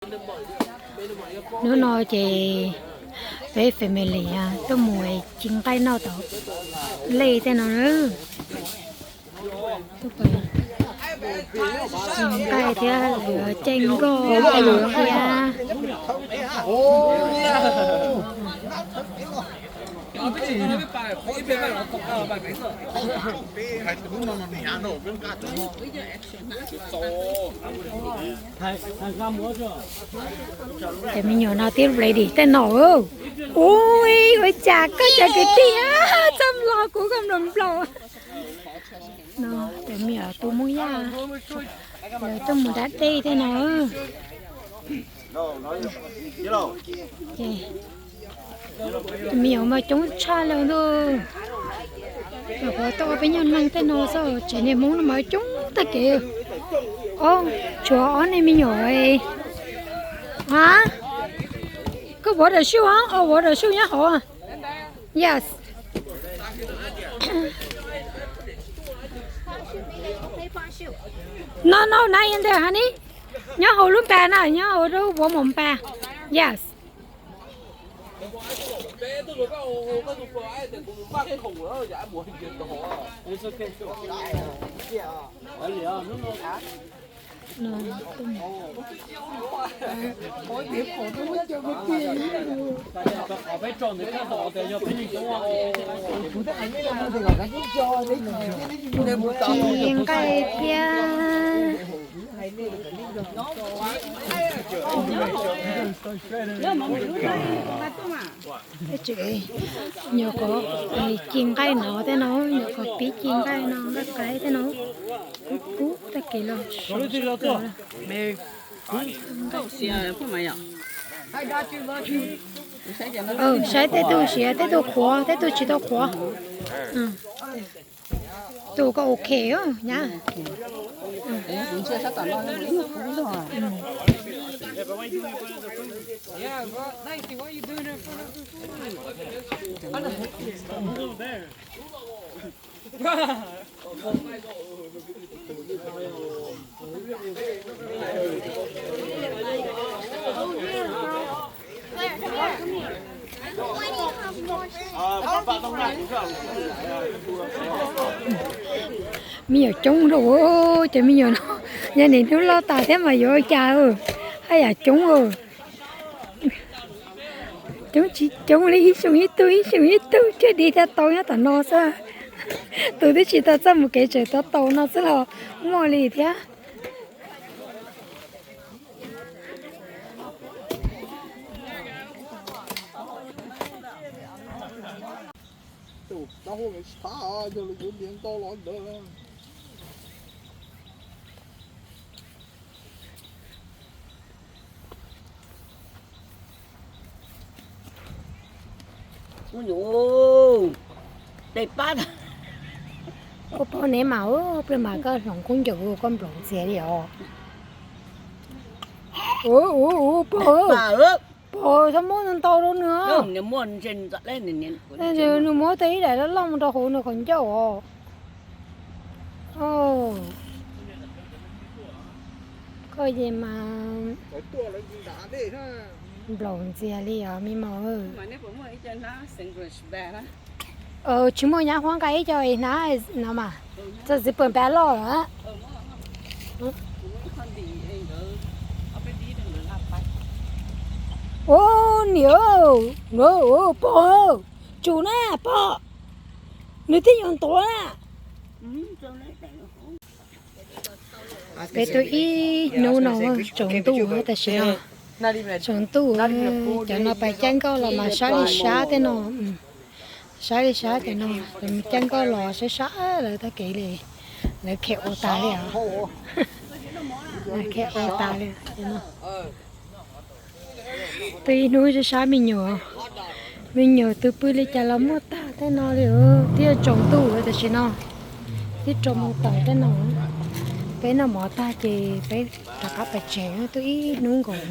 Hnub no ces peb family tuaj mus ci nqaij noj tom lej tej no na. Ci nqaij thiab caij nkoj thiab. Cov me nyuam no twb ready tej no. Ui, ua cas koj cov kwv tij txaj los kuv koj nplaum nplaum. No cov me nyuam tus Hmoob Yaj, lawv tuaj mus da dej tej no. Tus me nyuam mas coob tshaj lawm ntuj. Nyuam qhuav tuaj ua peb nyuag neeg tej no xwb, tsev niag Hmoob no mas coob tag kev. Ob, tshuav ob niag me nyuam. A, koj water shoe a, water shoe nyob hauv. Yes. No, no, not in there, honey. Nyob hauv lub npas na, nyob hauv lub warm up npas. Yes. Ci nqaij thiab. Tsev nyuam qhuav ci nqaij no tej no, nyuam qhuav pib ci nqaij no, nqaij qaib tej no, kub kub tag kev los. Saib tej tug siav, tej tug qhuav, tej tug tsis tau qhuav. Tus ko ok nyab. Me nyuam coob rau, cov me nyuam no, yog niaj hnub loj tas thiab mas yuav ua cas, haj yam coob. Coob tsis coob li, ib xyoo ib tug, ib xyoo ib tug thiaj li thiaj tau nyob tom no xwb. Tus twb tsis tau txawj mus kev tseem tau tau no xwb los muaj li thiab. Ua pog neb mas, ua pog mas koj hloov khaub ncaws koj nplaum ntxias li os. Ua, ua, ua pog, pog txhob muab ntau rau nws. Nws muab tau ib daim loj loj mus rau hauv nws qhov ncauj os. Koj ces mas nplaum ntxias li os me mos. Tsis muaj nyab huab nqa ib co es hnab no mas, txog txiv pawg npas loj lawm. Ua niam, pog, tsum na pog, nws twb yuav ntuav na. Peb tuaj ib hnub no tsaus ntuj tam sim no, tsaus ntuj, cov no pais caij nkoj los mas sab li sab tej no. Sab li sab cov no, lawv caij nkoj los sab sab lawv tag kev li, lawv khem ua tas li os. Lawv khem ua tas li. Tuaj ib hnub sab sab me nyuam, me nyuam tus pw li cas los muaj tag tej no li. Twb yuav tsaus ntuj tam sim no, twb rau moos tawm tej no. Peb noj mov tag ces peb rov qab pais tsev, tuaj ib hnub nkaus.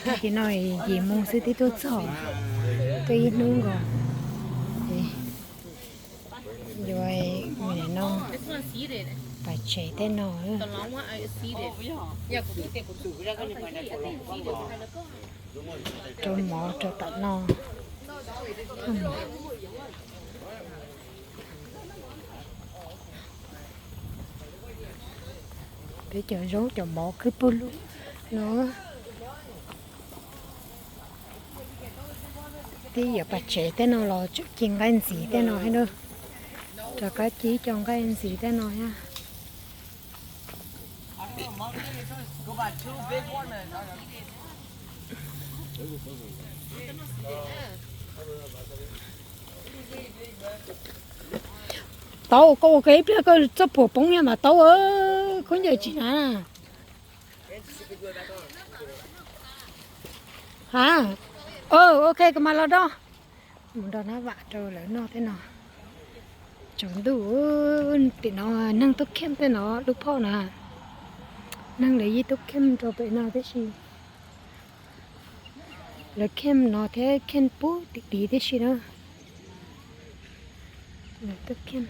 Tam sim no yim moos xwb twb tuaj txog, tuaj ib hnub nkaus. Yuav no, Pas tsev tej no, rau mov rau tom no. Peb cov zaub cov mov khwb pug lug no. Tib yuav pas tsev tej no los tseem ci nqaij ntxiv tej no thiab na. Rov qab ci cov nqaij ntxiv tej no thiab. Tau, koj ua ke ib pliag koj txoj phuam poob nyiaj mas tau, khaub ncaws tsis hnav na. Ha, ok, kuv mam los do. Mus do nab vam rau lawv noj tej no. Tsaus ntuj, tim no neeg tuaj kheej tej no lub phoj na. Neeg lawv yeej tuaj kheej rau pem no tib si. Lawv kheej no thiab kheej pub tim tid tib si na. Lawv tuaj kheej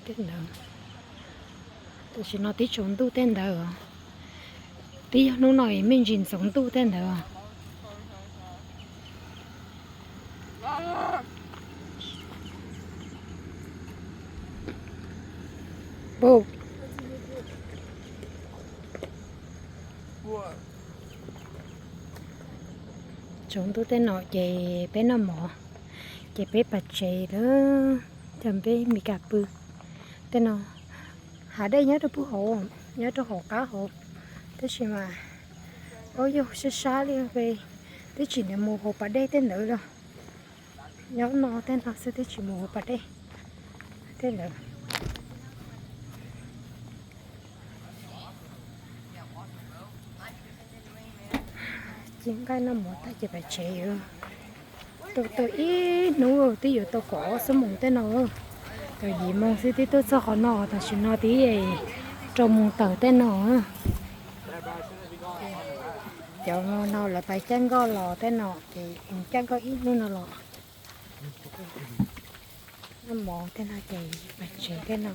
tej ntawd. Tam sim no twb tsaus ntuj tej ntawd. Twb yog hnub no es me ntsis ntxoov ntuj tej ntawd. Tsaus ntuj tej no ces peb noj mov, ces peb pas tsev lawm, coj peb Mes Kas pw. Tej no hav dej nyob rau pem hauv, nyob rau hauv qab hauv, tab sis mas paub yog sab sab li peb twb tsis mus hauv pas dej tej ntawd los. Nyob no tej no xwb twb tsis mus hauv pas dej tej ntawd. Ci nqaij noj mov tag ces pas tsev. Tau tau ib hnub twb yuav tau kaum ob xuab moos tej no. Tau yim moos xwb twb tuaj txog qhov no, tam sim no twb rau moos tawm tej no. Cov no lawv pais caij nkoj los tej no ces caij nkoj ib hnub no los. Noj mov tej no ces pas tsev tej no.